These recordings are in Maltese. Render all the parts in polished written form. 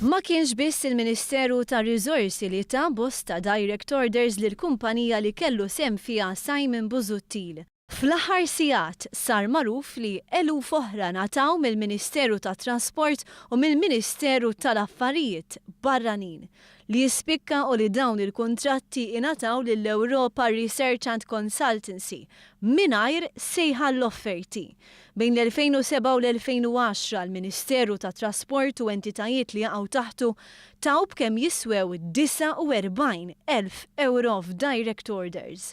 Ma kienx biss il-Ministeru tar-Riżorsi li ta bosta direct orders lill-kumpanija li kellu sehem fiha Simon Busuttil. Fl-aħħar sigħat sar magħruf li eluf oħra ngħataw mill-Ministeru tat-Trasport u mill-Ministeru tal-Affarijiet Barranin. Li jispikka hu li dawn il-kuntratti ingħataw lill-Europa Research and Consultancy mingħajr sejħa l-offerti. Bejn l-2007 u l-2010 l-Ministeru tat-Trasport u entitajiet li jaqgħu taħtu taw b'kemm jiswew 49,000 euro f'direct orders.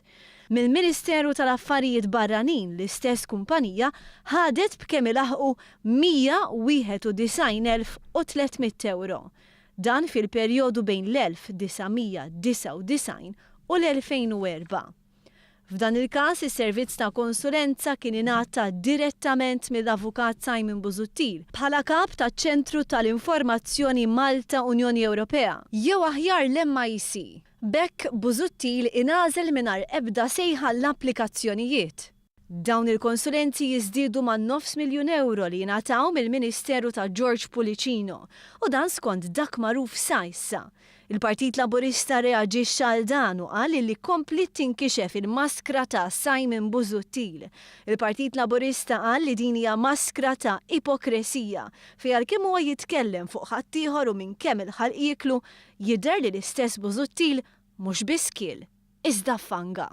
Mill-Ministeru tal-Affarijiet Barranin l-istess kumpanija ħadet b'kemm ilaħqu 191,300 euro. Dan fil-perjodu bejn l-1999 u l-2004. F'dan il-każ is-servizz ta' konsulenza kien ingħata direttament mill-Avukat Simon Busuttil bħala kap taċ-Ċentru tal-Informazzjoni Malta Unjoni Ewropea, jew aħjar l-MIC. B'hekk Busuttil ingħażel mingħajr ebda sejħa l-applikazzjonijiet. Dawn il-konsulenzi jiżdiedu man-nofs miljun ewro li jingħataw mill-Ministeru ta' George Pullicino u dan skont dak magħruf sa issa. Il-Partit Laburista reaġixxa għal dan u qal li kompliet tinkixef il-maskra ta' Simon Busuttil. Il-Partit Laburista qal li din hija maskra ta' ipokresija fejn għalkemm huwa jitkellem fuq ħaddieħor u minn kemm il-ħalq jieklu, jidher li l-istess Busuttil mhux biss kiel, iżda ffanga.